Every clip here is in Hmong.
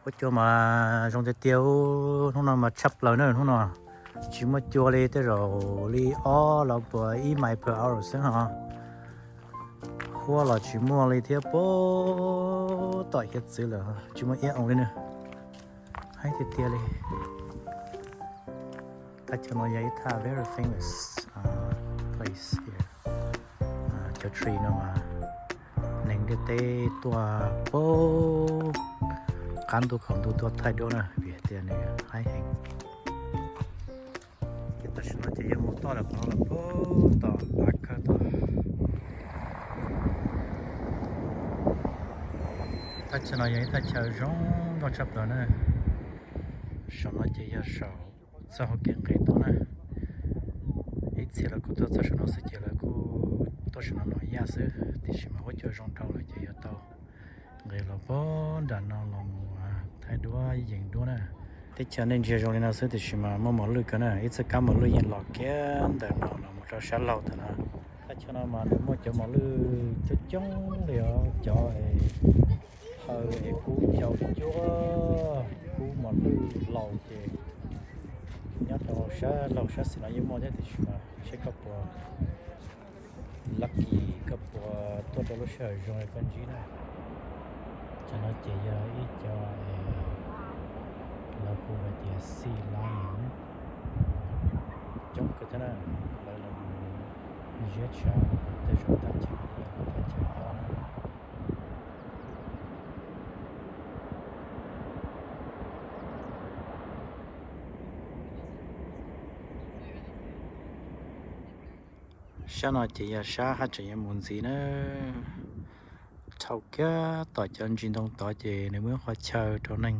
Huab cua mas zoo tiag tiag, hnub no mas tshaj plaws na, hnub no tsis muaj cua li, tej zaum li ob los puas ib mile per hour xwb ho. Huab los tsis muaj li thiab, puag tom hiav txwv lawm tsis muaj ib oo li na. Haib tiag tiag li. Thaj chaw no yog ib thaj very famous place here. Cov tree no mas neeg ntiaj teb tuaj puag qab ntuj qaum ntuj tuaj thaij duab na vim hais tias nws haib heev. Ces tam sim no ces yog mus toj lawm qhov no los puag tom Aker tod. Thaj chaw no yog ib thaj chaw zoo nkauj tshaj plaws na. Saum no ces yog saum txoj hau kev nqes tuaj na. Ib txhia lawv kuj tuaj txog saum no xwb ces lawv kuj tuaj saum no noj yaj xwb, tiam sis mas huab cua zoo dhau lawm ces yuav tau nqis los puag nram no los mus thaij duab yees duab na. Teb chaws nej ntsia zoo li no xwb tiam sis mas muaj mos lwj kawg na, ib txoj kab mos lwj yeej los kiag ntawm no los mus rau sab laug tam no. Thaj chaw no mas nws muaj cov mos lwj coob coob li os, cov haw es kub cau cuab, kub mos lwj laus ces nyob rau sab laug sab xis no yeej muaj thiab tiam sis mas seb koj puas lucky, koj puas tuaj rau lub sij hawm zoo li koj ntsib na. Cov no ces yog ib co lawv hu hais tias sea lion, coob kawg thiab na. Lawv los ziab tshav tej zaum thaj chaw no yog thaj chaw nyob na. Sab no ces yog sab haj tseem yuav mus ntxiv na. Dhau kiag tom cov ntsis ntoo tod ces nws muaj ib qhov chaw rau neeg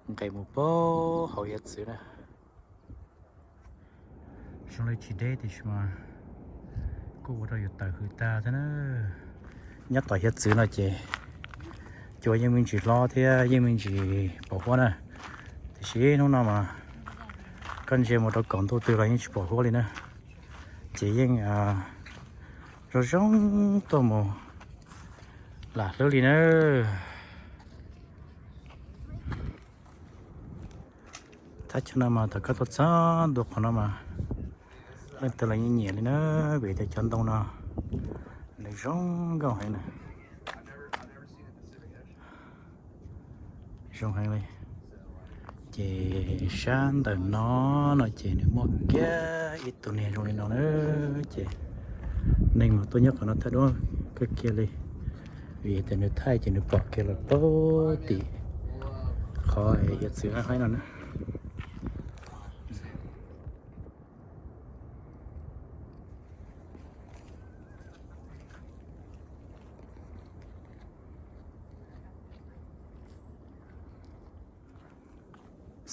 nqes mus puag hauv hiav txwv na. Zoo li tsis deb tiam sis mas kuj ua rau yus tawm hws tag thiab na. Nyob tom hiav txwv no ces cua yeej me ntsis hlob thiab yeej me ntsis pom huab na. Tiam sis hnub no mas koj ntsia mus rau kaum ntuj twg los yeej tsis pom huab li na. Ces yeej zoo zoo tuaj mus lam hlwb li na. Thaj chaw no mas thaum koj tuaj txog ntua qhov no mas leej twg los yeej nyiam li na, vim tias cov ntoo no nws zoo nkauj heev na. Zoo heev li. Ces sab ntawm no no ces nws muaj kiag ib tug niag zoo li no na, ces neeg mas tuaj nyob qhov no thaij duab kawg kiag li, vim tias nws thaij ces nws pom kiag los puag tim qhov hiav txwv haib haib no na.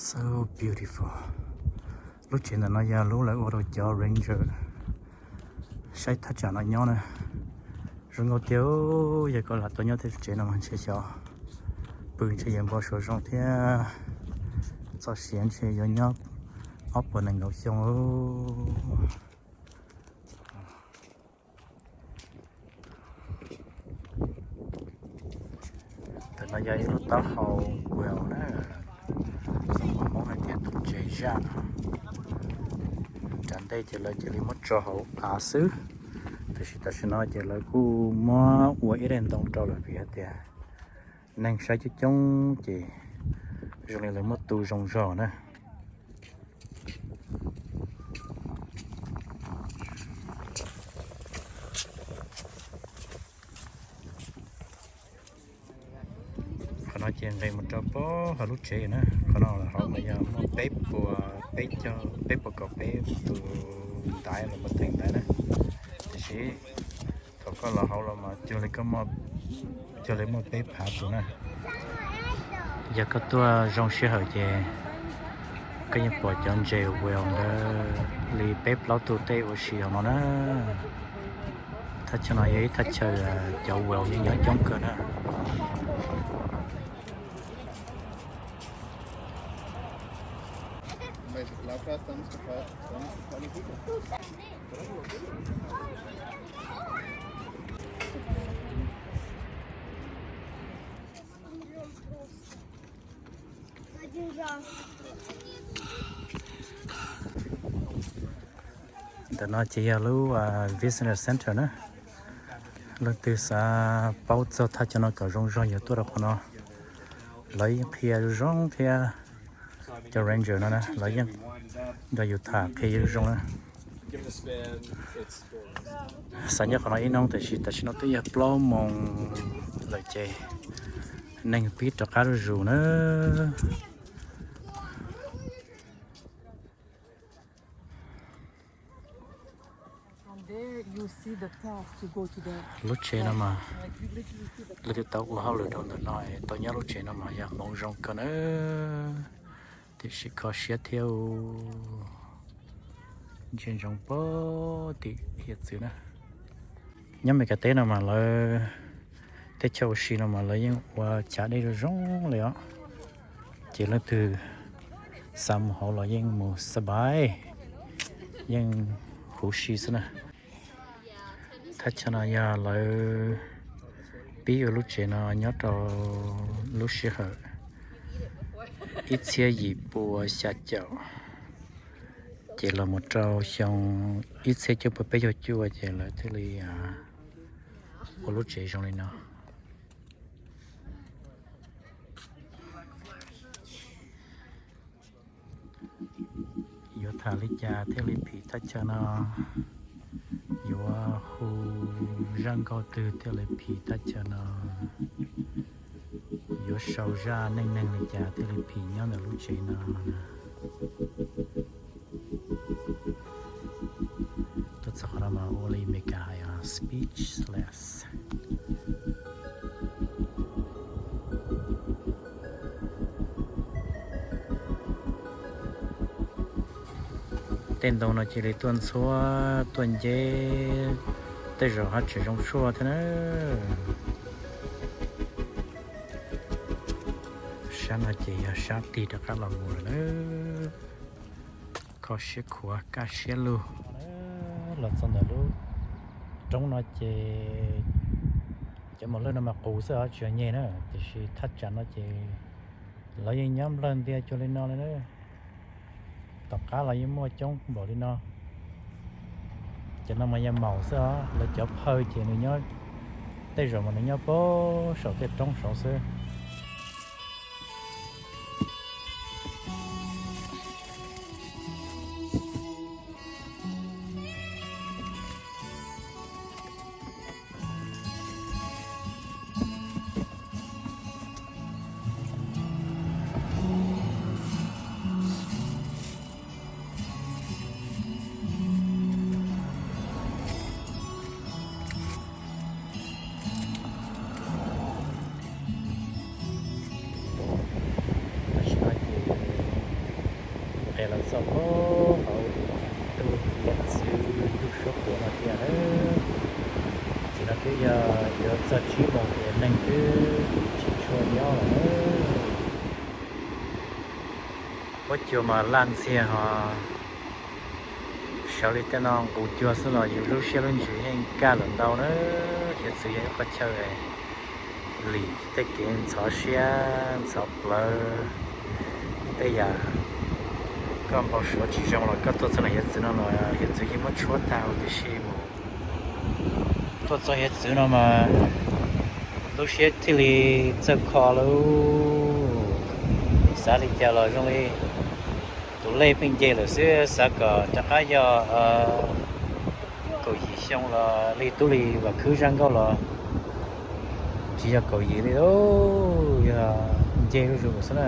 So beautiful. Lub tsev ntawm no yog lub lawv ua rau cov ranger saib thaj tsam no nyob na. Zoo nkauj tiag, yog koj lam tuaj nyob tej tsev no mas ntshe xyov pw ntshe yuav npau suav zoo thiab, txoj sia ntshe yuav nyob ob puas nees nkaum xyoo. Ntawm no yog ib lub taub hau whale na, Hmoob hais tias tus ntses zaj. Nram ntej ces lawv cia li muab tso hauv av xwb, tiam sis tam sim no ces lawv kuj muab ua ib daim ntoo rau lawm vim hais tias neeg saib coob coob ces zoo li lawv muab tu zoo zog na. Qhov no ces nqis mus rau puag hauv lub tsev na. Qhov no hauv mas yog muaj peb puas, peb caug, peb puas kaum peb tus ntaiv los puas theem ntaiv na. Tiam sis thaum koj los hauv los mas cuag li koj, cuag li muaj peb phav tus na. Yog koj tuaj zoo sij hawm ces koj yeej pom cov ntses whale ntawd li peb plaub tug tej ua si hauv no na. Thaj chaw no yog ib thaj chaw cov whale yeej nyob coob kawg na. Ntawm no ces yog lub visitor center na. Leej twg xav paub txog thaj chaw no kom zoo zog yuav tuaj rau qhov no. Lawv yeej qhia zoo zoo thiab, cov ranger no na lawv yeej nrog yus tham qhia zoo zoo na. Xav nyob qhov no ib hnub tiam sis tam sim no twb yog plaub moos lawm ces neeg pib rov qab zuj zus na. Lub tsev no mas leej twg tau ua hauj lwm rau ntawm no tau nyob lub tsev no mas yog hmoov zoo kawg na. Tiam sis kho siab thiab, ntsia ntsoov pog tim hiav txwv na. Nyob Meskas teb no mas lawv tej chaw ua si no mas lawv yeej ua chav dej zoo zoo li os. Ces leej twg xav mus hauv los yeej mus xab pais, yeej huv si xwb na. Thaj chaw no yog lawv pib ua lub tsev no nyob rau lub sij hawm ib txhiab yim pua xya caum, ces los mus rau xyoo ib txhiab cuaj pua peb caug cuaj ces lawv thiaj li ua lub tsev zoo li no. Yuav tham li cas thiaj li phim thaj chaw no? Yuav hu zaj nkauj twg thiaj li phim thaj chaw no? Yuav sau zaj neej neeg li cas thiaj li phim nyob ntawm lub tsev no? Tuaj txog qhov no mas ua li Meskas hais speechless. Tej ntoo no cia li tuaj ntxhuab tuaj nceb, tej zaum haj tseem zoo tshuaj thiab na. Sab no ces yog sab tig rov qab los mus lawm na. Kho siab khuav kaj siab lug. Los txog ntawm lub roob no ces cov mos lwj no mas qus xwb os tsis yog nyeg na, tiam sis thaj tsam no ces lawv yeej nyob nplawg ntias cuag li no li na. Tom qab los yeej muaj coob npaum li no. Cov no mas yog maum xwb os, lawv cov phawj ces nws nyob, tej zaum mas nws nyob puag saum tej roob saud xwb. Tam sim no ces nqes los txog hauv tus hiav txwv ntug suab puam no tiag na. Tam sim no twb yog yuav txog tsib moos ces neeg twb tsis tshua nyob lawm na. Huab cua mas laj ntxiag ho, sawv li tej no nqus cua xwb los yus lub siab lub ntsws yeej kaj lawm ntau na. Hiav txwv yog ib qhov chaw lim tej kev ntxhov siab ntxhov plawv, tej yam koj npau suav tsis zoo los koj tuaj txog ntawm hiav txwv no los hiav txwv yeej muab tshuab tag huv tib si mus. Tuaj txog hiav txwv no mas lub siab thiaj li txawj kho lauj. Xav li cas los zoo li tus lej pheej nce lawm xwb, xav kom rov qab yog kaum yim xyoo los li tub li vam khwb zaj nkauj los tsis yog kaum yim li lauj, yog nce zuj zus xwb na.